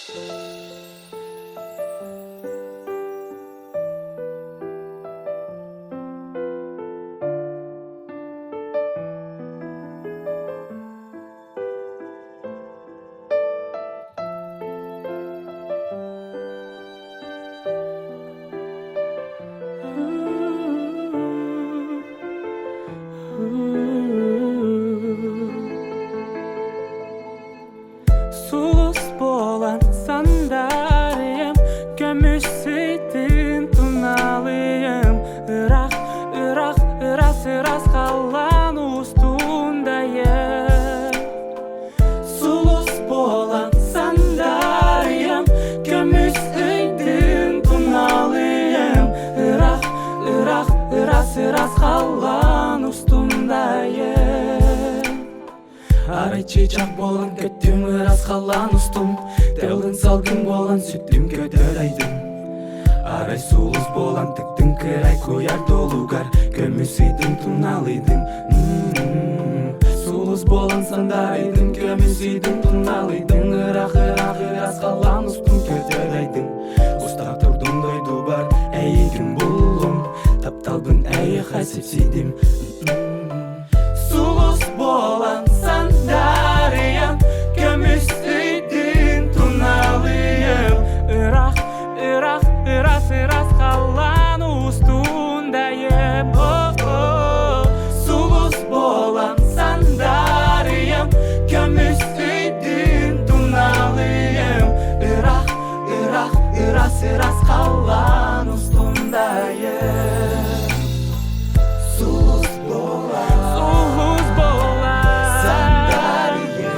Сулус буолан сандаарыйым, көмүс сыйтын туналыйым, Ыраах, ыраах, ырас, ырас халлаан устундайым. Сулус буолан сандаарыйым, көмүс ыйдын туналыйым, Ыраах, ыраах, ырас, ырас халлаан устундайым. Арай чыычаах буолан көттүм ырас халлаан устум, Тыалын салгын буолан сүттүм көтөр айдым. Арай сулус буолан тыктым кырай куйар долугар, Көмүс ыйдым туналыйдым. Сулус буолан сандаарыйдым, көмүс ыйдым туналыйдым, Ыраах ыраах ырас халлаан устун көтөр айдым. Уста турдум дойдубар, эйигин буллум, Тапталбын эйиэхэ сипсийдим. Сулус буолан сандаарыйан, көмүс ыйдыын туналыйым. Ыраах, ыраах, ырас, ырас халлаан устундайым. Сулус буолан сандаарыйам, көмүс ыйдыын туналыйым. Ыраах, ыраах, ырас, ырас халлаан устундайым. Сулус Сулус буолан Сандарыйа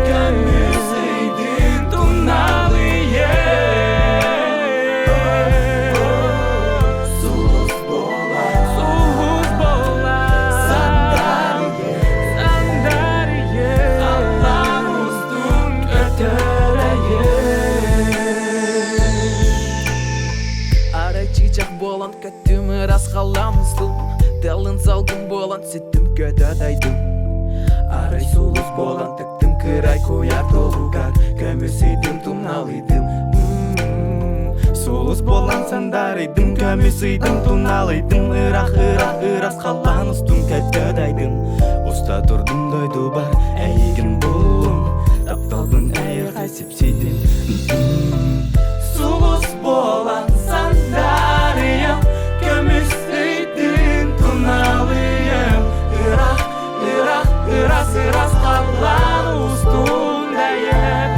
Көмүс ыйдын туналыйа Сулус буолан Сандарыйа Халлаан устун көтөрөйө Арай чыычах буолан көттүм ырас халлаан устун Тыалын салгын буолан сүттүм көтө дайдым Арай сулус буолан тыктым кырай куйаар толугар Көмүс ыйдым туналыйдым Сулус буолан сандарыйдым Көмүс ыйдым туналыйдым Ыраах ыраах ырас халлаан устун көтө дайдым Уста турдум дойдубар эйигин буллум Тапталбын эйиэхэ сипсийдим Сулус буолан сандаарыйам, көмүс ыйдын туналыйым. Ыраах, ыраах, ырас, ырас халлаан устун дайым.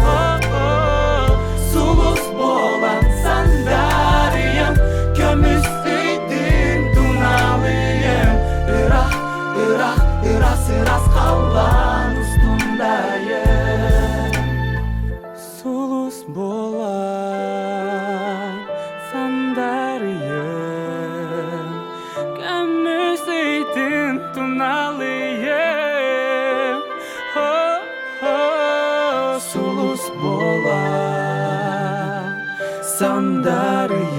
Сулус буолан сандаарыйам, көмүс ыйдын туналыйым. Ыраах, ыраах, ырас, ырас халлаан устун дайым. Сулус буолан сандарыйым, көмүс ыйтын туналыйым. Сулус буолан сандарыйым.